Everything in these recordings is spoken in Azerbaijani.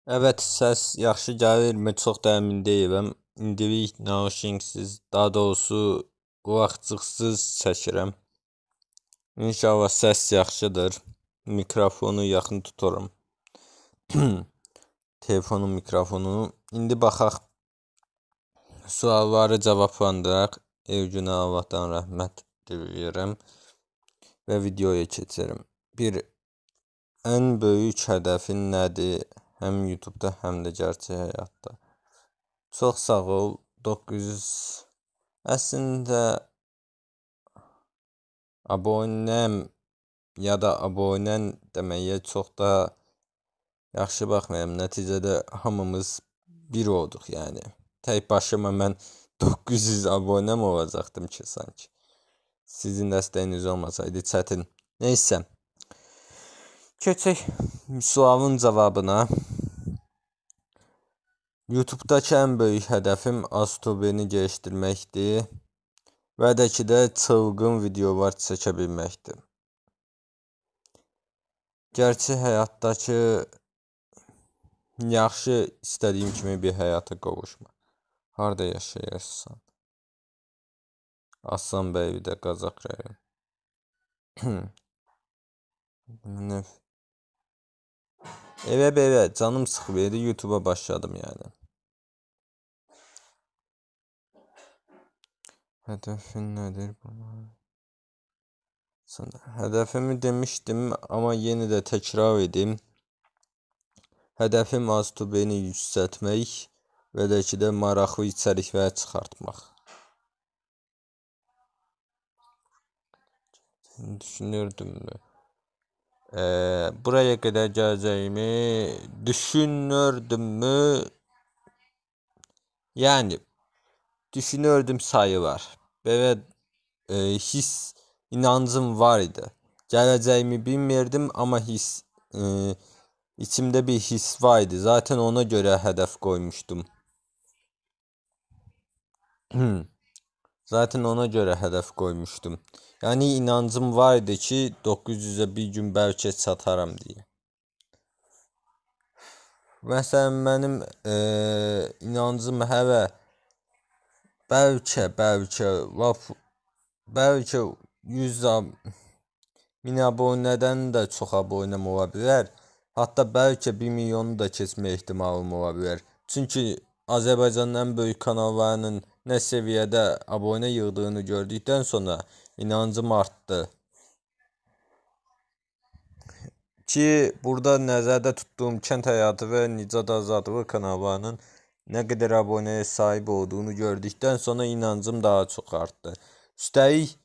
Evet, səs yaxşı gəlirmi? Çox da əmin deyiləm. İndilik nauşinqsiz, daha doğrusu qulaqcıqsız çəkirəm. İnşallah səs yaxşıdır. Mikrofonu yaxın tuturam. Telefonun mikrofonunu. İndi baxaq. Sualları cavablandıraq. Elgünə Allahdan rəhmət diləyirəm və videoya keçirim. 1. Ən böyük hədəfin nədir? Həm YouTube'da, həm də gerçək həyatda. Çox sağ ol. 900. Əslində abonəm ya da abonən deməyə çox da yaxşı baxmayam. Nəticədə hamımız bir olduq yəni. Tək başıma mən 900 abonəm olacaqdım ki sanki. Sizin dəstəyiniz olmasaydı çətin. Neysə. Keçək sualın cavabına. YouTube'dakı ən böyük hədəfim AzTube-ni gelişdirməkdir və də ki də çılğın videolar çəkə bilməkdir. Gerçi həyatdakı yaxşı istədiyim kimi bir həyata qovuşma. Harda yaşayırsan? Aslanbəylidə, Qazax rayon. Evə belə canım sıxılırdı, YouTube'a başladım yəni. Hədəfin nədir bunlar? Hədəfimi demişdim, amma yenə də təkrar edim. Hədəfim AzTube-ni yüksəltmək və də ki də maraqlı içəriklər çıxartmaq. Düşünürdüm mü? Buraya qədər gələcəyimi düşünürdüm mü? Yəni düşünürdüm sayılar. Belə his, inancım var idi. Gələcəyimi bilmirdim, amma his, içimdə bir his var idi. Zaten ona görə hədəf qoymuşdum. Zaten ona görə hədəf qoymuşdum. Yəni inancım var idi ki 900-ə bir gün bəlkə çataram deyə. Məsələn mənim inancım hələ bəlkə lap bəlkə 100 min abunədən də çox abunəm ola bilər. Hətta bəlkə 1 milyonu da keçmə ehtimalım ola bilər. Çünki Azərbaycanın ən böyük kanallarının nə səviyyədə abunə yığdığını gördükdən sonra inancım artdı. Ki burada nəzərdə tutduğum Kənd Həyatı və Nicat Azadlı kanallarının nə qədər abunəyə sahib olduğunu gördükdən sonra inancım daha çox artdı. Üstəlik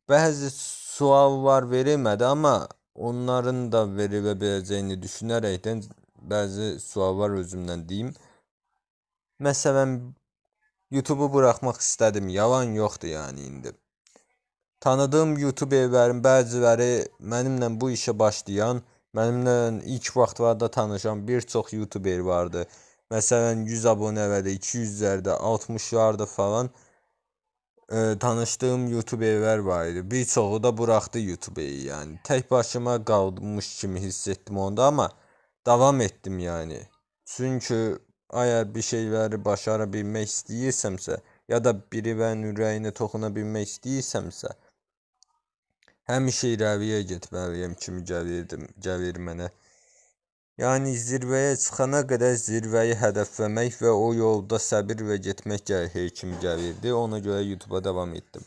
bəzi suallar verilmədi, amma onların da verilə biləcəyini düşünərəkdən bəzi suallar özümdən deyim. Məsələn, YouTube'u bıraxmaq istədim. Yalan yoxdur yəni indi. Tanıdığım YouTuberlərin bəziləri mənimlə bu işə başlayan, mənimlə ilk vaxtlarda tanışan bir çox YouTuber vardı. Məsələn, 100 abunələrdə, 200-lərdə, 60-larda falan tanışdığım YouTuberlər var idi. Bir çoxu da buraxdı YouTube'yi yəni. Tək başıma qalmış kimi hiss etdim onda, amma davam etdim yəni. Çünki əgər bir şeyləri başara bilmək istəyirsəmsə, ya da birilərinin ürəyinə toxuna bilmək istəyirsəmsə, həmişə irəliyə getməliyəm kimi gəlir mənə. Yəni zirvəyə çıxana qədər zirvəyi hədəfləmək və o yolda səbirlə getmək gərək kimi gəlirdi. Ona görə YouTube'a davam etdim.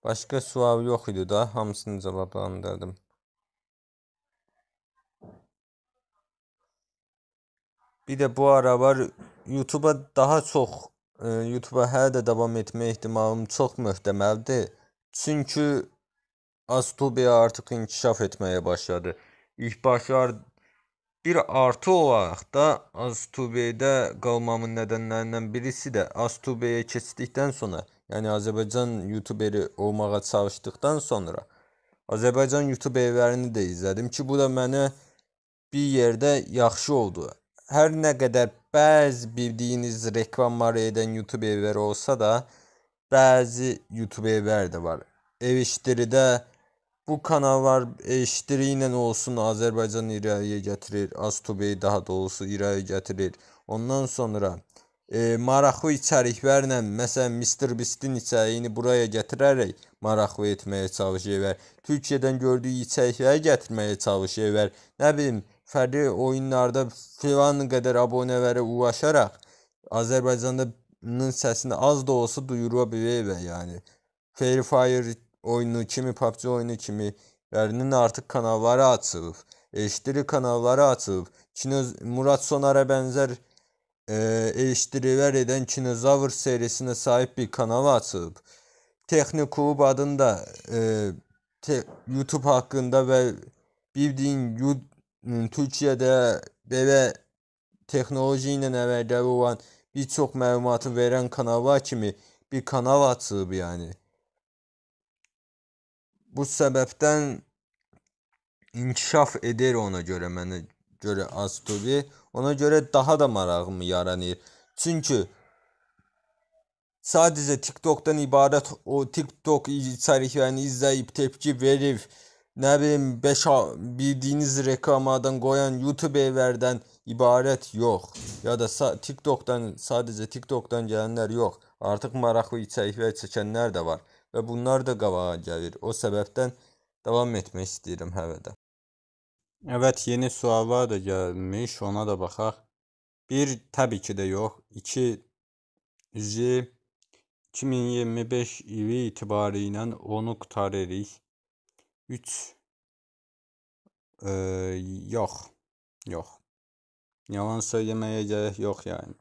Başqa sual yox idi da, hamısını cavablandırdım. Bir də bu aralar YouTube'a daha çox, YouTube'a hələ də davam etmə ehtimalım çox möhtəməldir. Çünki AzTube artıq inkişaf etməyə başladı. İlk başlar bir artı olaraq da AzTube-də qalmamın nədənlərindən birisi də AzTube-yə keçdikdən sonra, yəni Azərbaycan YouTuberi olmağa çalışdıqdan sonra Azərbaycan YouTuberlərini də izlədim ki, bu da mənə bir yerdə yaxşı oldu. Hər nə qədər bəzi bildiyiniz reklamları edən YouTuberlər olsa da, bəzi YouTuberlər də var. Eleştiridə bu kanallar eleştiri ilə olsun Azərbaycanı irəliyə gətirir, AzTube-yi daha doğrusu irəli gətirir. Ondan sonra maraqlı içəriklərlə, məsələn Mr. Beast'in içəriyini buraya gətirərək maraqlı etməyə çalışırlar. Türkiyədən gördüyü içərikləri gətirməyə çalışırlar. Nə bilim, fərqli oyunlarda filan qədər abunələrə ulaşaraq Azərbaycanın səsini az da olsa duyura bilirlər yəni. Free Fire oyunu kimi, PUBG oyunu kimi lərinin artıq kanalları açılıb, eleştiri kanalları açılıb. Murat Sonar'a bənzər eleştirilər edən Kinozavr serisinə sahib bir kanal açılıb. Texnoklub adında YouTube haqqında və bildiyin Türkiyədə belə texnoloji ilə əlaqəli olan bir çox məlumatı verən kanallar kimi bir kanal açılıb yəni. Bu səbəbdən inkişaf edir ona görə, mənə görə AzTube. Ona görə daha da marağım yaranır. Çünki sadəcə TikTok'dan ibarət o TikTok içəriklərini izləyib tepki verib, nə bilim 5 bildiyiniz reklamadan qoyan YouTuberlərdən ibarət yox. Ya da TikTok'dan, sadəcə TikTok'dan gələnlər yox. Artıq maraqlı içəriklər çəkənlər də var və bunlar da qabağa gəlir. O səbəbdən davam etmək istəyirəm hələ də. Evet, yeni suallar da gəlmiş, ona da baxaq. 1, təbii ki də yox. 2, Z 2025 ili itibarı ilə onu qurtarırıq. 3, yox, yox. Yalan söyləməyə gərək yox yəni.